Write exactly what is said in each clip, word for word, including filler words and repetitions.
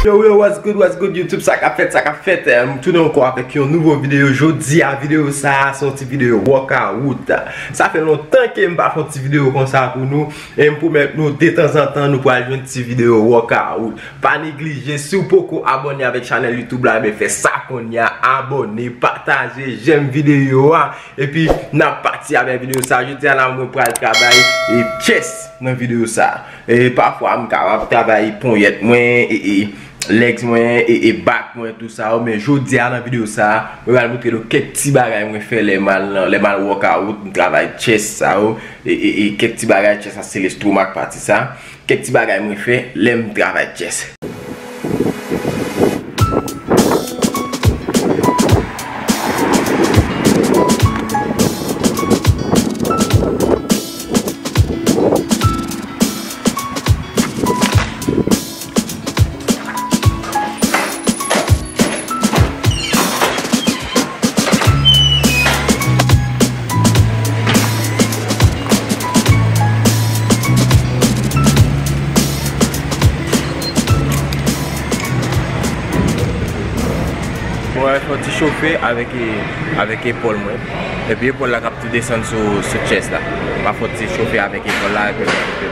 Yo, yo, what's good, what's good, YouTube? Sa k ap fèt, sa k ap fèt? Eh, m tounen ankò avèk yon nouvo videyo. Jodi a, videyo sa a, se yon ti videyo workout. Sa fè lontan ke m pa fè yon ti videyo konsa pou nou. E m pwomèt nou, detanzantan, nou pral jwenn ti videyo workout. Pa neglije, si w poko abòne avèk chanèl YouTube la, ebyen fè sa kounye a, abòne, pataje, jèm videyo a. Epi, n ap pati avèk videyo sa a. Jodi a la, mwen pral travay e chest nan videyo sa a. E pafwa, m kapab travay ponyèt mwen, e, e, legs mwen, e, e, back mwen, tou sa yo. Men jodi a, nan videyo sa a, mwen pral montre nou kèk ti bagay mwen fè lè m al nan, lè m al workout, m travay chest sa yo, e, e, e, kèk ti bagay chest sa, se lestomak pati sa. Kèk ti bagay mwen fè lè m travay chest. Mwen fè yon ti chofe avèk, avèk epòl mwen. Epi epòl la k ap tou desann sou, sou chest la. M ap fè yon ti chofe avèk epòl la, epi m ap chofe.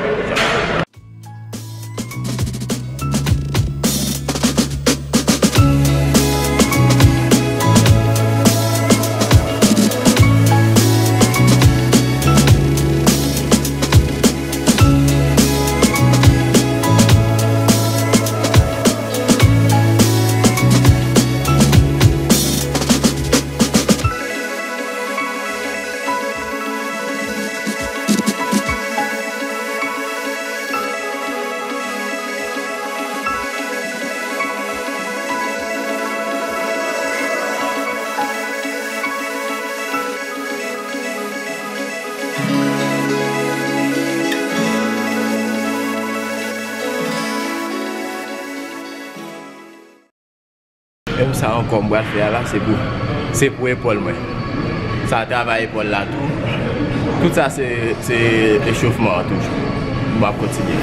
Menm sa ankò m pral fè a la, se pou, se pou epòl mwen. Sa travay epòl la tou. Tout sa se, se echofman an toujou. M ap kontinye.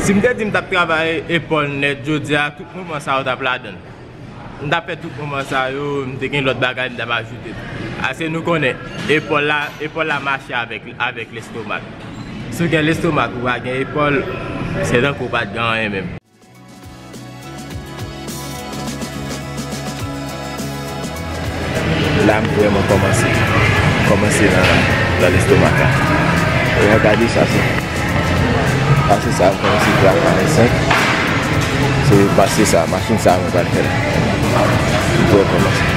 Si m te di m t ap travay epòl nèt jodi a, tout mouvman sa yo t ap ladan l. M t ap fè tout mouvman sa yo, m te gen lòt bagay m t ap ajoute tou. Paske nou konnen, epòl la, epòl la mache avèk, avèk lestomak. Si w gen lestomak, ou pa gen epòl, se tankou w pa t gen anyen menm. La, m vrèman kòmanse, kòmanse nan, nan lestomak la. Regade sa, se, sa se sa, m kòmanse fè a karannsenk. Se, se sa, machin sa, mwen pral fè la. M vrèman kòmanse.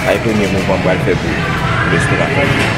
Sa e premye mouvman m pral fè pou, pou lestomak la.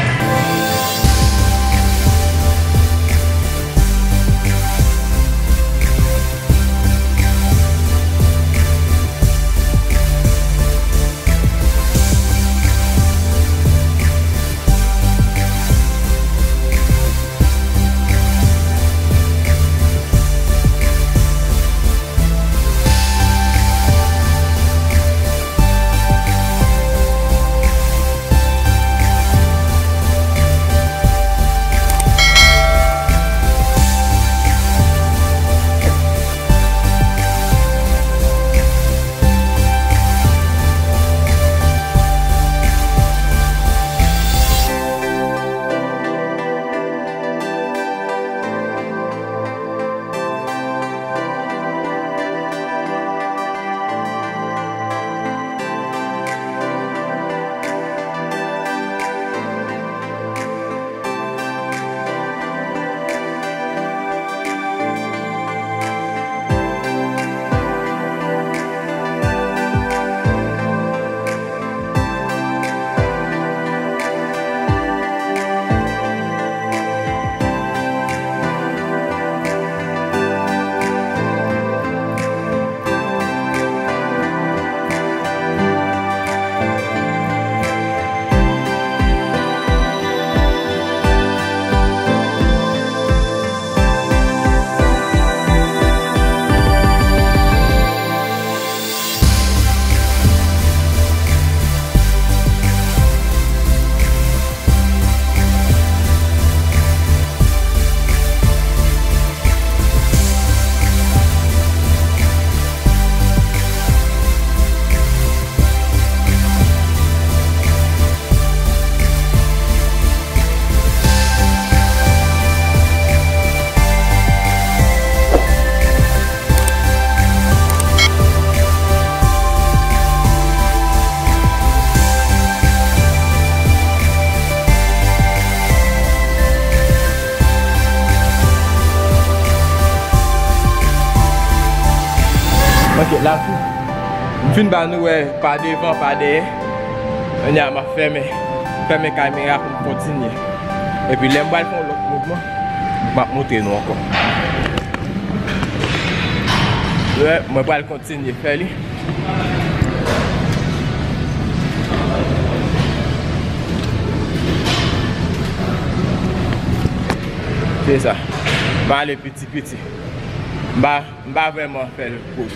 Ok, la m fin, m fin ba nou wè pa devan, pa dèyè. Kounye a m ap fèmen, fèmen kamera pou m kontinye. Epi lè m pral fè yon lòt mouvman, m ap montre nou ankò. Wè, mwen pral kontinye fè li. Se sa. M ale piti piti. M pa, m pa vrèman fè l gwo.